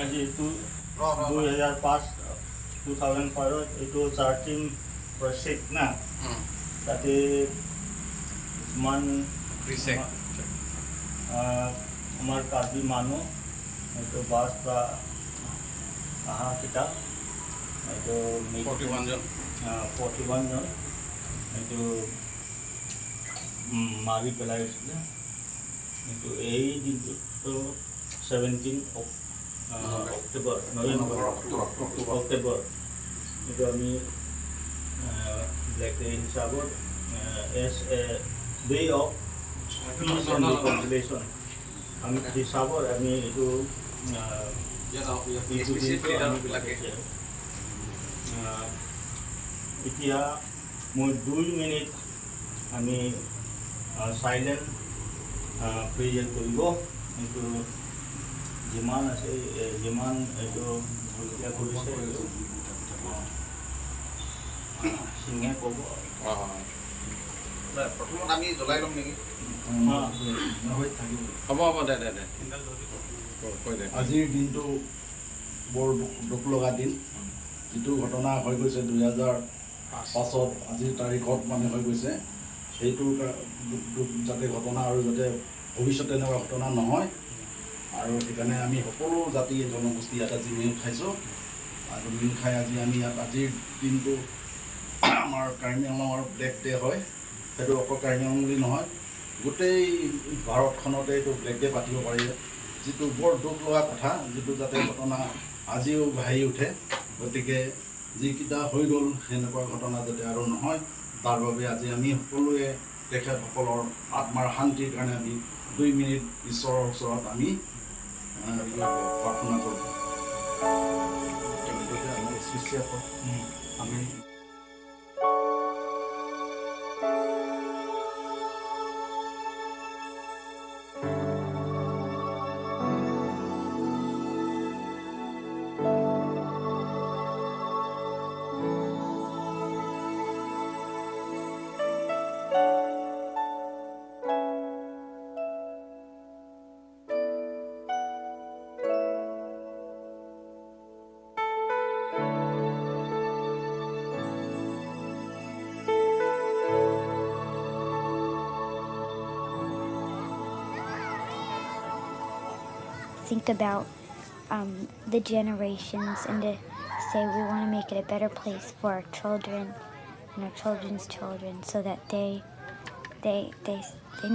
এইটো 2005, 2005ত এইটো searching process না, তাতে কিছুমান আমাৰ কাৰ্বি মানুহ এইটো বাছ বা অহাকেইটা এইটো 41 জন। 41 জন এইটো মাৰি পেলাইছিলে। এইটো এই দিনটোত 17 অক্টোবৰ, নৱেম্বৰ, অক্টোবৰ, এইটো আমি ব্লেক ডে হিচাপত as a day of peace and reconciliation আমি হিচাপত আমি এইটো এইটো দিনটো আমি পাতিছে। এতিয়া মই 2 মিনিট আমি চাইলেণ্ট প্ৰেয়াৰ কৰিব। এইটো যিমান আছে, যিমান এইটো হত্যা কৰিছে, এইটো সিঙে ক'ব। প্ৰথমত আমি জ্বলাই ল'ম নেকি? থাকিব। হ'ব হ'ব, দে দে দে, কৈ দে। আজিৰ দিনটো বৰ দুখ লগা দিন। যিটো ঘটনা হৈ গৈছে 2005ত, আজিৰ তাৰিখত মানে হৈ গৈছে, সেইটো দুখ যাতে ঘটনা আৰু যাতে ভৱিষ্যতে এনেকুৱা ঘটনা নহয়। আৰু সেইকাৰণে আমি সকলো জাতি জনগোষ্ঠী ইয়াত আজি মিল খাইছোঁ। আৰু মিল খাই আজি আমি ইয়াত আজিৰ দিনটো আমাৰ কাৰ্বি আংলঙৰ ব্লেক ডে হয়। সেইটো অকল কাৰ্বি আংলং বুলি নহয়, গোটেই ভাৰতখনতে এইটো ব্লেক ডে পাতিব পাৰি। যিটো বৰ দুখ লগা কথা, যিটো যাতে ঘটনা আজিও ভাহি উঠে। গতিকে যিকেইটা হৈ গ'ল, সেনেকুৱা ঘটনা যাতে আৰু নহয়, তাৰ বাবে আজি আমি সকলোৱে তেখেতসকলৰ আত্মাৰ শান্তিৰ কাৰণে আমি 2 মিনিট ঈশ্বৰৰ ওচৰত আমি প্ৰাৰ্থনা কৰোঁ। আমি think about the generations and to say we want to make it a better place for our children and our children's children so that they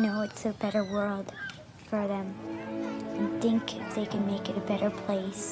know it's a better world for them and think if they can make it a better place.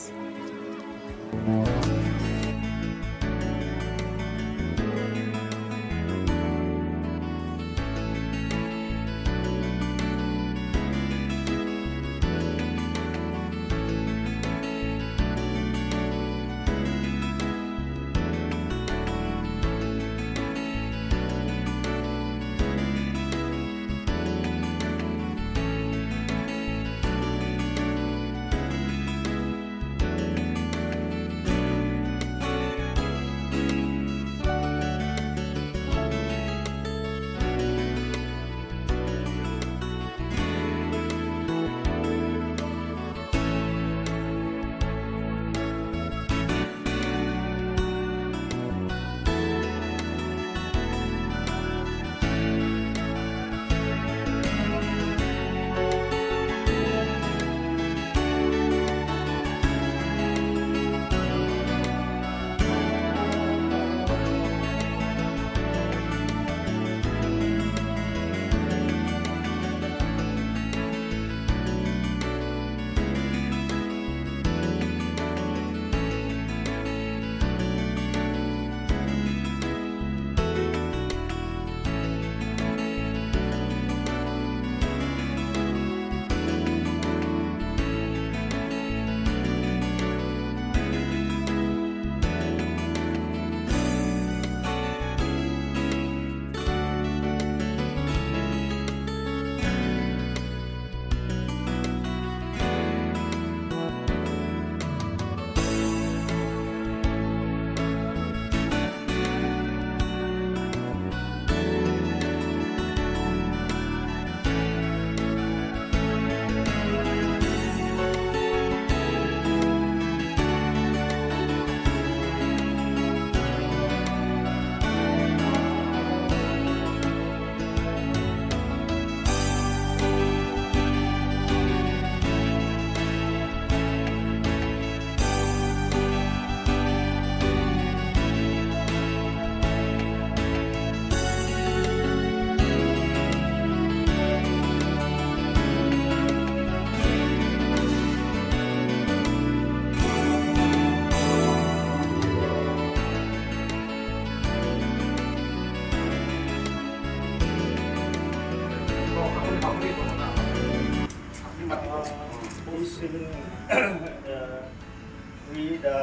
the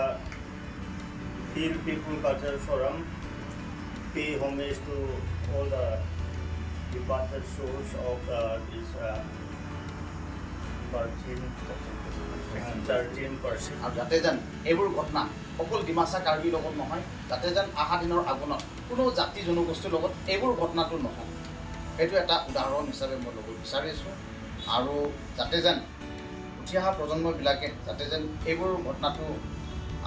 Hill People Cultural Forum pay homage to all the departed souls of this 13 person. আৰু যাতে যেন এইবোৰ ঘটনা অকল ডিমাচা কাৰ্বিৰ লগত নহয়, যাতে যেন অহা দিনৰ আগনত কোনো জাতি জনগোষ্ঠীৰ লগত এইবোৰ ঘটনাটো নহয়, সেইটো এটা উদাহৰণ হিচাপে মই ল'ব বিচাৰিছোঁ। আৰু যাতে যেন উঠি অহা প্ৰজন্মবিলাকে যাতে যেন এইবোৰ ঘটনাটো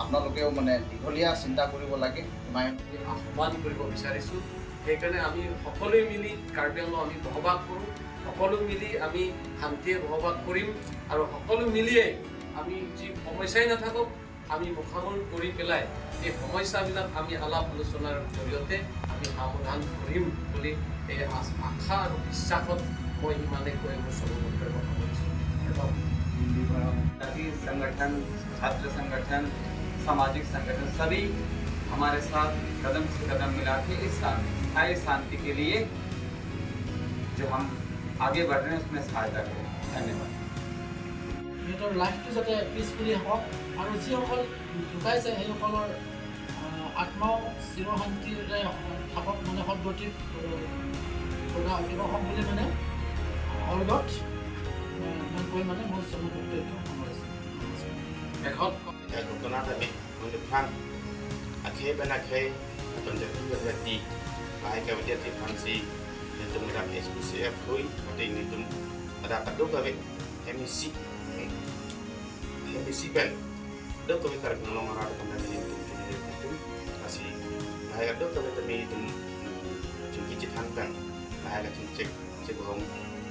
আপোনালোকেও মানে দীঘলীয়া চিন্তা কৰিব লাগে। আহ্বান কৰিব বিচাৰিছোঁ। সেইকাৰণে আমি সকলোৱে মিলি কাৰ্বি আংলং আমি বসবাস কৰোঁ, সকলো মিলি আমি শান্তিয়ে বসবাস কৰিম আৰু সকলো মিলিয়ে আমি যি সমস্যাই নাথাকক আমি মুখামুখি কৰি পেলাই এই সমস্যাবিলাক আমি আলাপ আলোচনাৰ জৰিয়তে আমি সমাধান কৰিম বুলি এই আশা আৰু বিশ্বাসত মই ইমানে কৈ মোৰ চমু বক্তব্য সামৰিছোঁ। जाति संगठन, छात्र संगठन, सामाजिक संगठन सभी हमारे साथ कदम से कदम मिला के इस स्थायी शांति के लिए जो हम आगे बढ़ रहे हैं उसमें सहायता करें। धन्यवाद। সিহঁতৰ লাইফটো যাতে পিচফুলি হওক আৰু যিসকল ঢুকাইছে সেইসকলৰ আত্মাও চিৰশান্তিৰে থাকক, মানে সদগতিত কিবা হওক বুলি মানে অৰ্গত ইমান কৈ মানে মোৰ চমু বক্তব্যটো সামৰিছোঁ। শেষত ঘটনা tabi untuk pang akhe bana khe atau jadi berarti bahaya ka dia ti fansi itu merap SPCF hui atau ini tu ada kado ka MEC MEC ben do ko tar ngolong ara kan dari itu itu kasi bahaya do ka kami itu cingki cit han kan bahaya ka cek cek bohong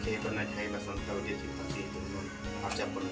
ke bana khe basan ka dia ti fansi itu non arja pon